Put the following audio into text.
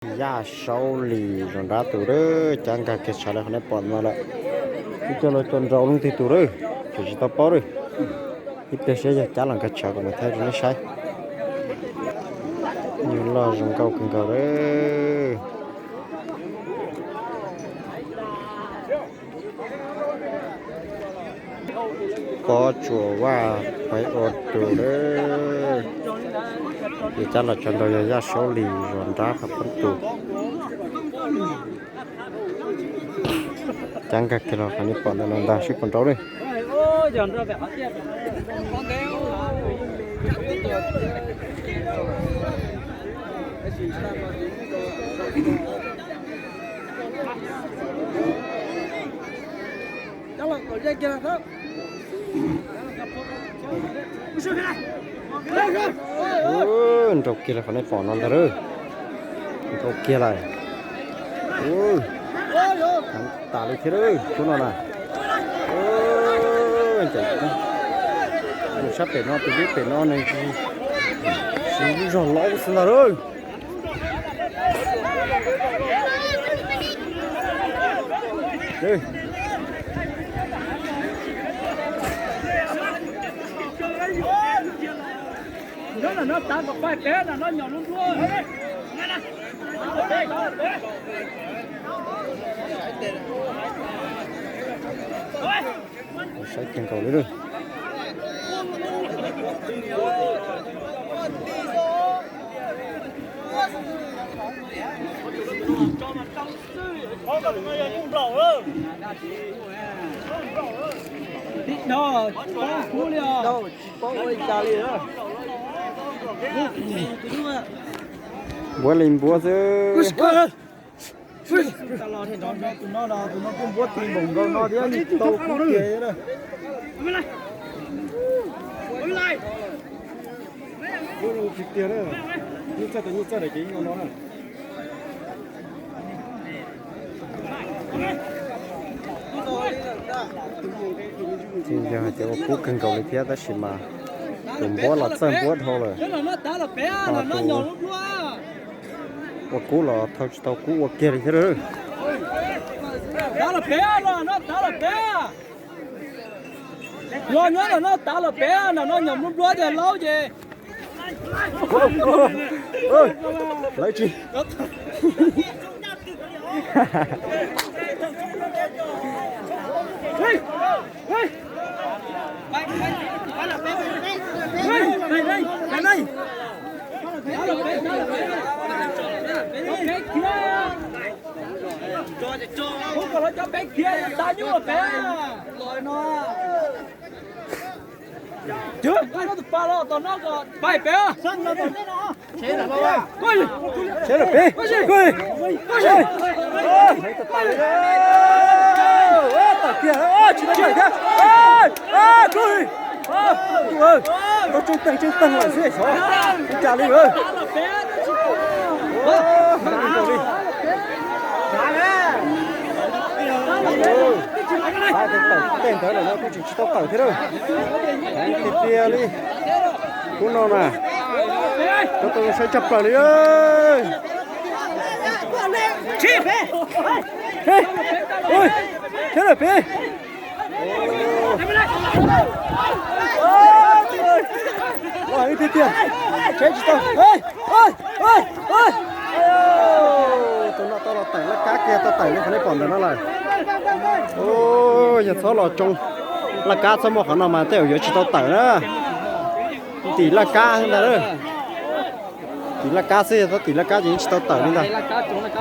Yaj Saub Lis zos nrab tus lawm, cab nkag kiag tshav li qhov nej pom no lawm. Ib co los cov nraud leej twg tus lawm, tseem tsis tau paub lawm. Ib pliag saib yog cab los nkag tshav kuv mam thaij rau nej saib. Nyuag loj zoo nkauj kawg nkaus lawm. Pob Tsuas Vaj Paiv Ua Tus lawm. Ces cab los tshav nraud yog Yaj Saub Lis zos nrab qhov pob tus. Cab nkag kiag los qhov nej pom ntawm no ntag, sib pom nraud lawm. Nraus kiag li qhov nej pom no ntag lawm. Nraus kiag lawm. Heev tas li thiab lawm, tub no na. Nws sab pem no, tus dib pem no nws siv lub zog laub xwb ntag lawm. Saib kawg nkaus li lawm. Npuab li npuab xwb. Tus no, tus no kuj npuab ti npaum nkaus no thiab, tau kub tiag. Kub zoo tiag tiag na. Nyuj txawj, tus nyuj txawj lawm ces no no na. Tsis yog hais tias ua kub kawg nkaus li thiab tab sis mas tus npuab los txawj npuab dhau lawm. Ho tus ua kub los thau tsis tau kub ua kiag li thiab lawm. Los nyob ntawm no tav los pem, ntawm no nyuam npluab npluab ces laub ces. Lawv tsis Tus pas los tom no kom pais pem. Tsheb lawm peb. Tawm kiag, tsis tawm thiab. Tub, tub, tub tseeb teeg tseeb teeg lawm xwb xyov ua cas li. Heev li. Tej ntawd lawm no kuj tseem tsis tau tawm thiab lawm. Heev tiag tiag li. Kub no na, koj tau zoo saib tshaj plaws li. Tsheb lawm peb. Los heev tiag tiag. Tsheb tsis tau. Tus no tau los tawm laj kab kiag tau tawm li qhov nej pom ntawm no lawm. Yog txhob los tsoo laj kab txhob muaj qhov no mas tej zaum yuav tsis tau tawm na. Tim laj kab ntag. Tim laj kab xwb, yog txhob tim laj kab ces yeej tsis tau tawm li ntag.